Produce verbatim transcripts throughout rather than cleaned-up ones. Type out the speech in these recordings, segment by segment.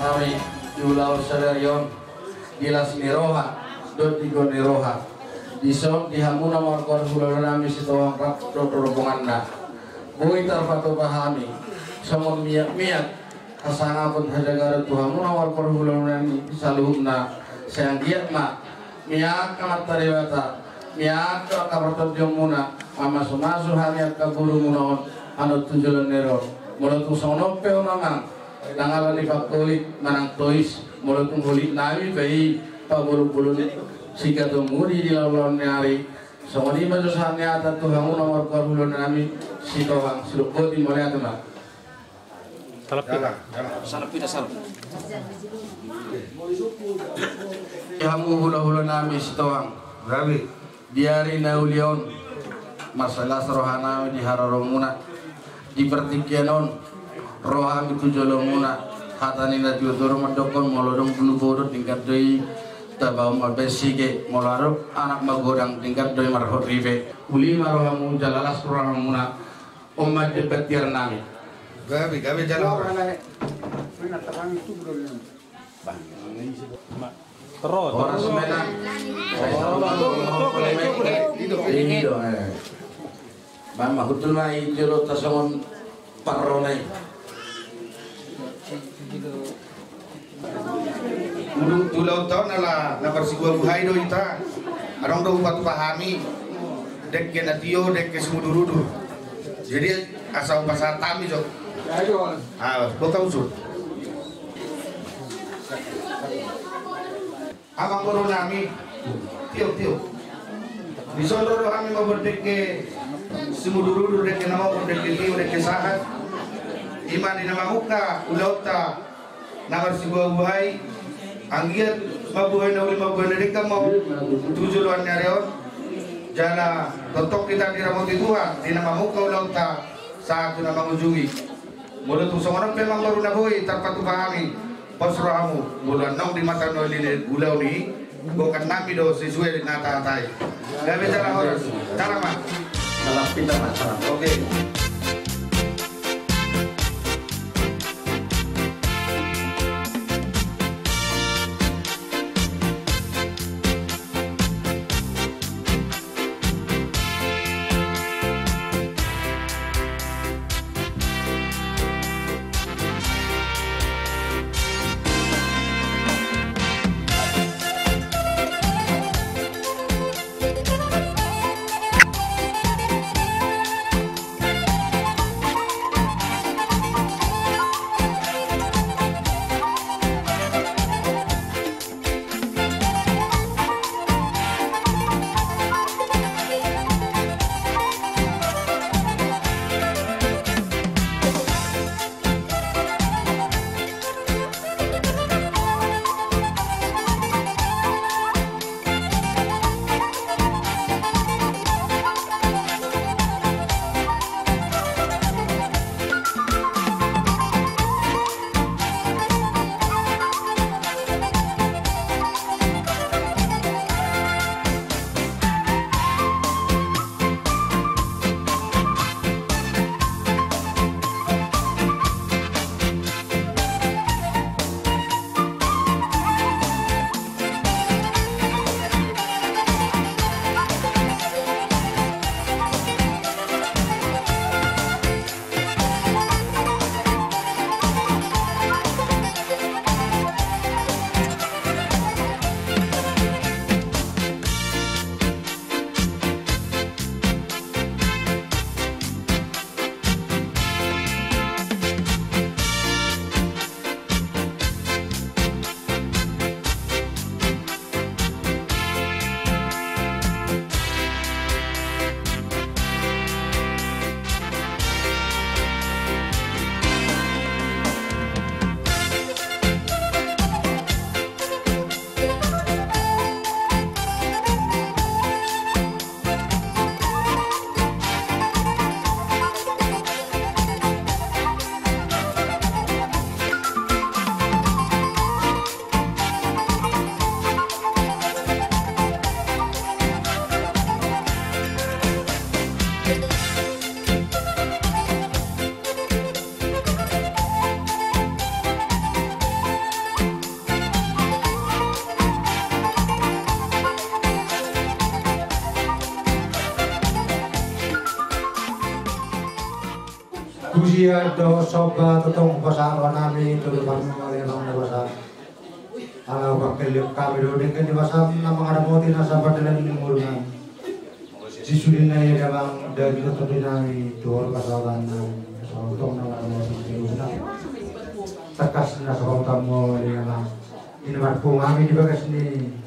Hami di ulaon sadari on, di las ni roha dohot di gol ni roha, dison di hamu na marparhulahulanami Sitohang rap dohot rombonganna, boi tarpatupa hami songon miakmiak hasangapon hajagaron tu hamu na marparhulahulanami saluhutna. Sai anggiat ma miak angka Amanta Debata, miak angka partondionmuna, mamasumasu hami angka borumuna on annon tu joloan ni ari on. Molo tung songon on pe on amang, ndang ala ni pangholit manang tois, molo tung holitnami pe i pabolonbolon sigatonmuna di ulaon ni ari. Songon i ma jo sahat ni hata tu hamu na marparhulahulanami Sitohang, sidok boti mauliate ma. Salap hita. Salap hita, salap. Di hamu hulahulanami Sitohang. Gabe. Di ari na uli on, marsalaslas rohanami di haroromuna. Di partingkian on, ro hami tu jolomuna. Hata ni natuatua do mandokkon, molo adong bulu bodor denggan do i tabahen marbaen sige, molo adong anak magodang denggan do i marhot ripe. Uli ma rohamu jala las rohamuna. On ma jembat tiarnami. Gabe, gabe jala horas. Horas ma. Horas ma. Ido, eh. Bang, ma hutul ma i jolo tasongon parrona i. Ulu tu ulaonta on ala na marsibuhabuhai do hita. Adong do hupatupa hami dengke na tio, dengke simudurudur. Jadi asa hupasahat hami jo. Ah, boka usut. Amangborunami, tio, tio. Dison ro do hami mamboan dengke simudurudur, dengke na mamboan dengke tio, dengke sahat. I ma di na mamungka ulaonta na marsibuhabuhai, anggiat mambuhai na uli, mambuhai na denggan ma tu joloan ni ari on. Jala tongtong hita diramoti Tuhan di na mamungka ulaonta sahat tu na mangujungi. Molo tung songon on pe amangboru na boi tarpatupa hami, pos rohamu, molo annon di mata na uli ni ulaon i, bongkannami do sesuai na tahatai. Gabe jala horas. Salam ma. Salam hita ma, salam. Oke. Ia do somba tongtong hupasahat rohanami tu adopanmu ale Amang na basa. Ala hupangkelek hami do dengke ni basaM na mangaramoti nasa pardalanan ni ngolunami. Di sude na ia damang dari tondinami tu hol pasahatanami. Asa tongtong na mangaramoti di ngolunami. Tangkas na sabamutanmu ale Amang. Ina marpungu hami di bagas ni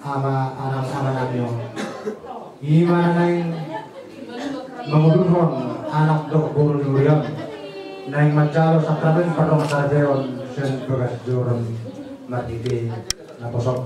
Ama, anak, amanami on. Ima na naeng mangudurhon anak dohot boru ni huria on. Naeng manjalo sakramen pardongansaripeon sian bagas joro ni marhite naposok.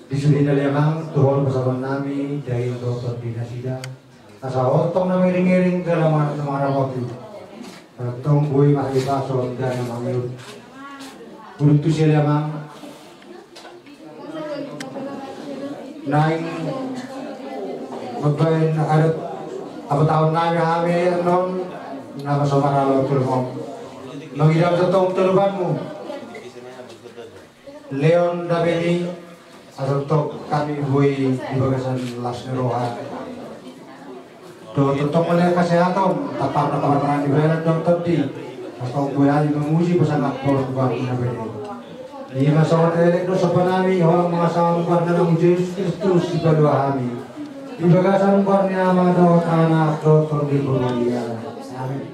Di sude na ale Amang tu hol pasahatonnami daging dohot tondi nasida. Asa tongtong na mangiringiring jala na mangaramoti. Tongtong boi marhahipason jala na mangihut. Huduk tusi ale Amang. Naeng mambahen adat hapatahononnami hami annon na masomar alo tu lomom. Mangidam tongtong tu adopanmu. Leon Damemi, asa tongtong hami boi di bagasan las ni roha. Dohot tongtong mauliate hasehaton, tampar na kamarngaan di badan dohot tondi. Asa tongtong boi hami mamuji pasangaphon goarmu na bere. Ima songon elek do sombanami, holan mangasahon goar ni Tuhan Jesus Kristus sipalua hami. Di bagasan goar ni Ama dohot Anak dohot Tondi Porbadia. Amin.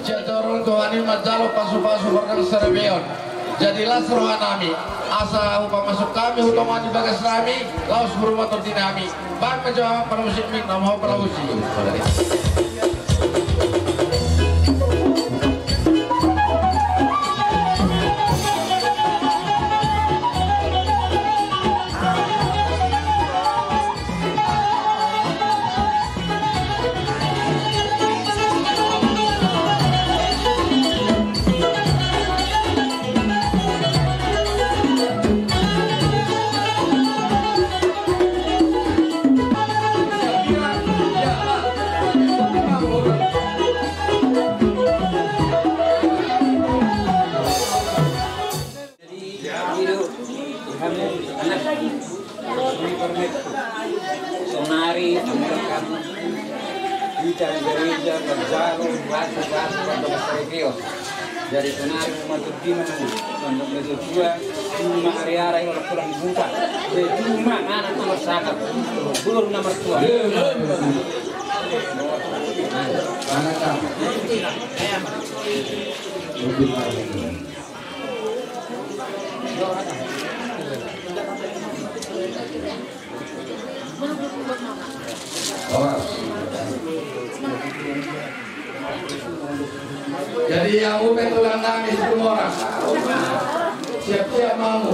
Jajor Tuhan i manjalo pasupasu pardongansaripeon. Jadi las rohanami, asa hupamasuk hami, hutonga ni bagasnami, laos hurumat tondinami. Baen ma jo Amang parmusik, na maho parmusik. Jadi, itu, Tuhan, anak, sonari, hita, gereja, berjalan, batu, batu, batu, batu, batu. Jadi, sonari, umat berdiri, umat berdua, cuma hari-hari, orang kurang buka. Jadi, cuma anak nomor satu, guru nomor dua. Anak, anak. Jadi, yang upe tulang nami situmorang. Siap-siap mau.